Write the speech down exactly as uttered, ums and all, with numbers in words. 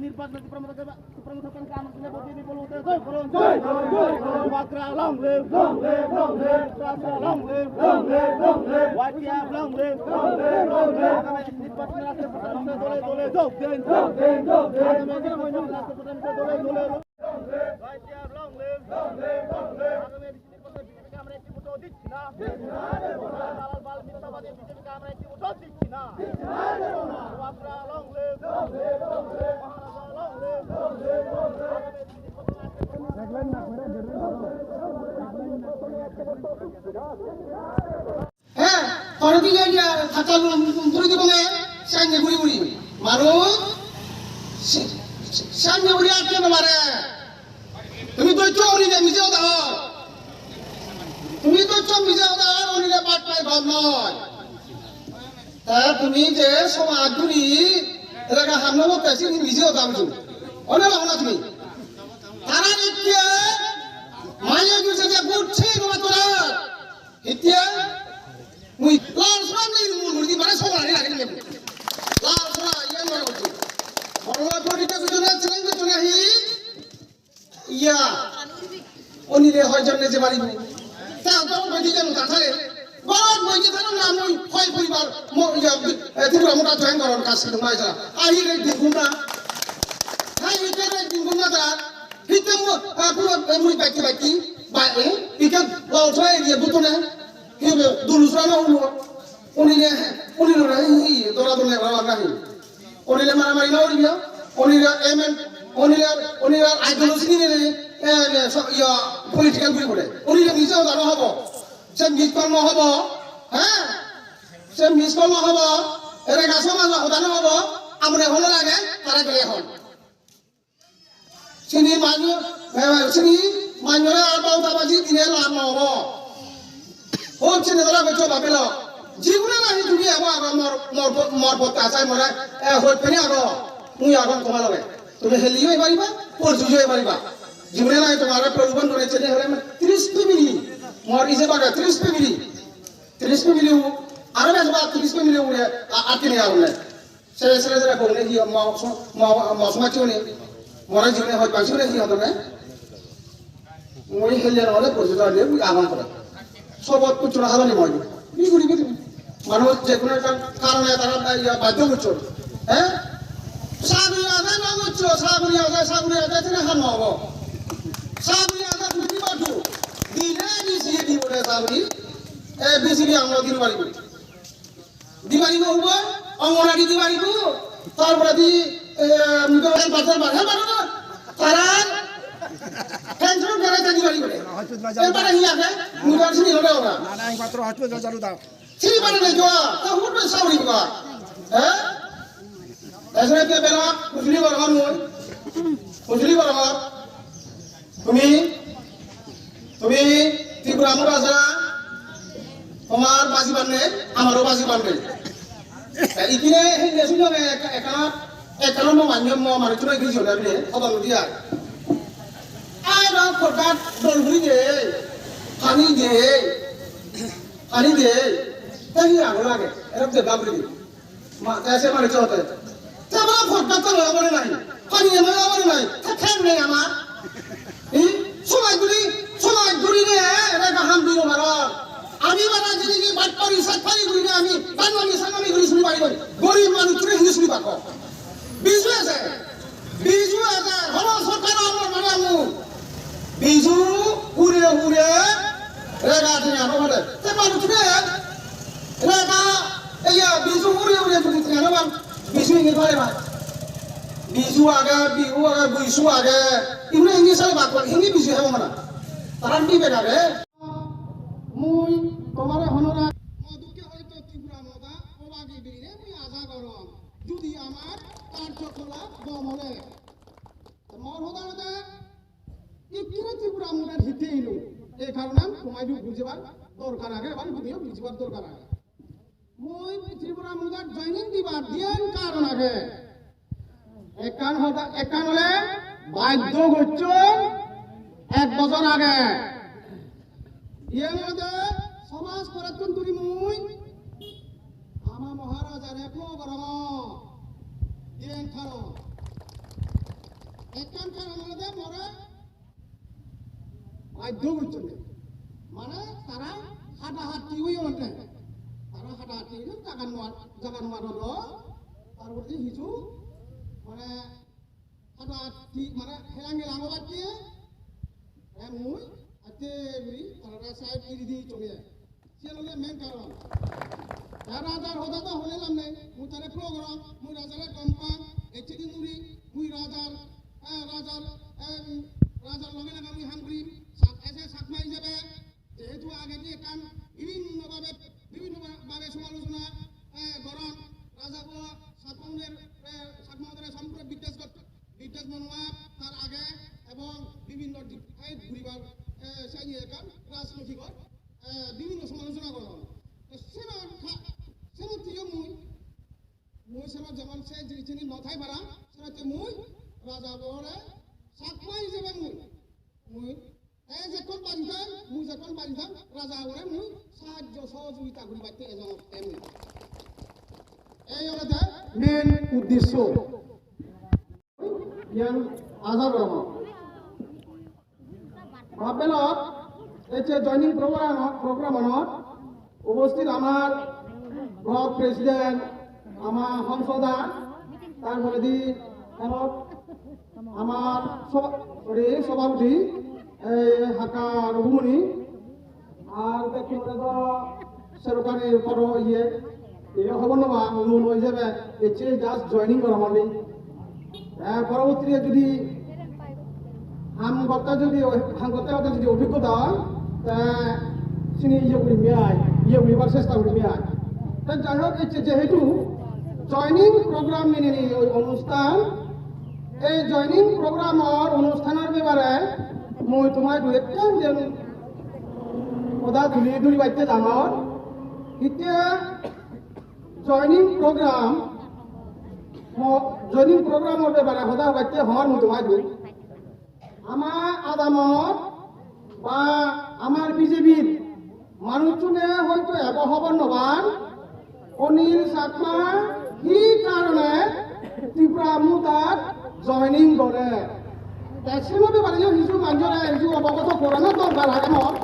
নির্বাচনে সুপ্রমুখ, সুপ্রমুখ থাকবেন কাম করে ভোট দিয়ে বিপুল ভোটে জয় করুন, জয় করুন, জয় করুন। বাগড়া long live, long live, long live। Tripura long live, long live, long live। Y T F long live, long live, long live। আগামী নির্বাচনে রাষ্ট্রীয় প্রধান হিসেবে দলে দলে যোগ দিন, যোগ দিন, যোগ দিন। আগামী নির্বাচনে রাষ্ট্রীয় প্রধান হিসেবে দলে দলে যোগ দিন। Y T F long live, long live, long live। আগামী নির্বাচনে বিজেপিকে আমরা একটি ভোটও দিচ্ছি না। দালাল বাল মিথ্যাবাদী বিজেপিকে আমরা একটি ভোটও দিচ্ছি না। বাগড়া long live, long live, long live। মহারাজা long live, long live, long live। আগামী নির্বাচনে রাষ্ট্রীয় প্রধান হিসেবে দলে দলে যোগ দিন। He, konotin ei, eh, thakka guri guri dibonge, senne guri guri. Maro, se-, se-, senne guri atte no mare. Tumi doitto onile mije hoda hor. Tumi doitto mije hoda hor, onile bat pai gom noi. Ta tumi je somaj guri, lega hamno gotte sini mije hoda bujo. Onile hona tumi. Tara ikke, mane guri je gutse no tora. Hittye? Mui lal sora nirmul guri di, mane sora ni lage ni. Lal sora, iyan mane gocche. Bhagwan poritta gojjone, challenge gojjone hi? Iya. Onile hoi jonne je paribo. Ta to boi di jano ta thare. Gorot boi di tharo na mui hoi poribar mo iya, eh, Tripura Motha join goron kaj sidu mai jara. Ahi re dingun na. Hai hitte re dingun na ta. Hitte mo, ah, puro, eh, mui bacchi bacchi. Ba, eh, ikke lal sora area gotone. Hi hobe, dulu sora no ulo. Onile, onile ra hi, dora dole ra ra hi. Onile maramari no uribo. Onile emen, onile, onile ideology ni ne, eh, eh, so, iya, political guri bole. Onile mije hoda no hobo. Se miss call no hobo. He? Se miss call no hobo. Ere gaso ma hoda no hobo. Amre hole lage, tara gele hon. Sini manyo, eh, sini manyore ar bauta baji dine lab no obo. Hon sini dora becho babelo. Jibone nahi tumi abo ago mor, mor, mor botte asai more, eh, hoi peni ago. Mui ago toma loge. Tumi heli hoi pariba, porju hoi pariba. Jibone nahi tomare prolobhon gore chene hore tris family. Mor ije baga tris family. Tris family u, aro bejo ba tris family u re, a, atini ago ne. Sere sere sere kone hi mo so-, mo, mo somajje hone, mora jibone hoi pansi hone hi hodone. Mui helle no hole porjito ande mui agon kore. Sobot kuchura habani moi. Ni guri guri. Manuj je kono ekkan karone tara ba-, iya, baddo gocchon. He? Saguri age no goccho, saguri age, saguri age, tene ham obo. Saguri age, tumi baddo. Dile ni siye di bole saguri. E, B C B amra din bari. Di paribo hubo, Anganwadi di paribo, tar poredi, eh, helper, helper, helper no, tarar pension gare di paribo. Helper hi age? Mui tar sini hole ora. Na, na, ekmatro hospital chalu dao. Sini pare nei jo, ta hubot sauri ba. Eh? Esre te bela, hujuli bor hor mui. Hujuli bor hor. Tumi, tumi Tripura Motha sara, tomar bajibar nei, amaro bajibar nei. Ta ikine hille sunjone ek-, ekka, ekka mo manjo mo mane chuna giri jone bile, hodo nodi ar. Ai ro kodat dol guri de, pani de, pani de, ta hi ago lage, erok de babri de. Ma, te se mane chote. Te amar podda to loya pore nai. Pani ema loya pore nai. Te khen nei amar. Hi? Somaj guri, somaj guri re, re ga ham dino maro. Ami mara jini ki bat pari, sat pari guri re ami, ban ami, san ami guri suni pari guri. Gorib manuj re hindi suni pako. Biju ase. Biju age, hono sorkar amar mane amu. Biju hure hure rega dine ano mane. Te manuj re rega, iya, Biju hure hure jodi te ano man, Biju ingi pare man. Biju age, Bihu age, Buisu age. Imne ingi sale bak, ingi Biju hebo mana. Taran di bega re. Mui tomare honora. Mo dukke hoito Tripura Motha, obagi bire mui aja gorong. Judi amar karjokolap gom ole. Te mor hoda olode, ikkine Tripura Motha hitte elo. Ei karonan tomaidu bujibar dorkar age, ebar bujibar dorkar age. Mui Tripura Motha joining dibar diyen karon age. Ekkan hoda, ekkan ole baddo gocchon ek bojor age. Iyen olode somaj korettun tuli mui ama Maharajare eklo gorongor. Iyen karon. Ekkan karon olode more baddho gocchonde. Mane tara hada hatti oyon de. Tara hada hatti oyon, jaga nuar, jaga nuar odo. Tar poredi hissu mane hada hatti mane helang helang obatte, e mui atte guri tarare side guri di chonge. Siyan olode main karon. Te rajar hoda do hole lam nei, mui tare follow gorong, mui rajare gom pang, ecche din dhuri mui rajar, eh, rajar, em, rajar loge loge mui ham gurim, Chak-, as a Chakma ijebe, jehetu agedi ekkan bibhinno bhabe, bibhinno bha-, bhabe somalochona, eh, goron, raja bo Chakma unore, eh, Chakma unore sompure biddes gotto, biddes monobhab tar age ebong bibhinno di-, fight guribar, eh, seni ekkan rajnoitik eh, bibhinno somalochona goron. To senot tha-, senotteiyo mui, mui senot jemon se jinisani no thai parang, senotte mui raja bore Chakma ijebe mui, mui, e jekkon pari thang, mui jekkon pari thang, raja bore mui sahajjo sohojogita guribatte ejongotte mui. Ei olode main uddesho. Iyan aja gorongor. Bap-bhei lok, ei je joining program, program-anot ubosthit amar block president, amar Hongso da, tar poredi amar soba-, ore, sobhapoti, ei Hakka Rughumoni, ar bekkunore do serokkani podo iye, iye hobor no pang, nuo nuo ijebe ecche just joining gorongor ni. Te porobortire jodi ham gotte jodi oi-, ham gotte gotte jodi obhiggota oi, te sini iye gurim ai, iye guribar chesta gurim ai. Te jai hok, ecche jehetu joining program ninei oi onusthan, ei joining program-or onusthanor bepare mui tomar dui ekkan jen hoda tuli dhuribatte jangor. Hitte joining program, mo-, joining program-or bepare hoda hobatte hongor mui tomar dui. Ama adamot ba amar B J P-r manuchchune hoito ebo hobor no pan, Anil Chakma hi karone Tipra Mothot joining gore. Te seno bepare yo hissu manjore hissu obogoto gorana dorkar age mor.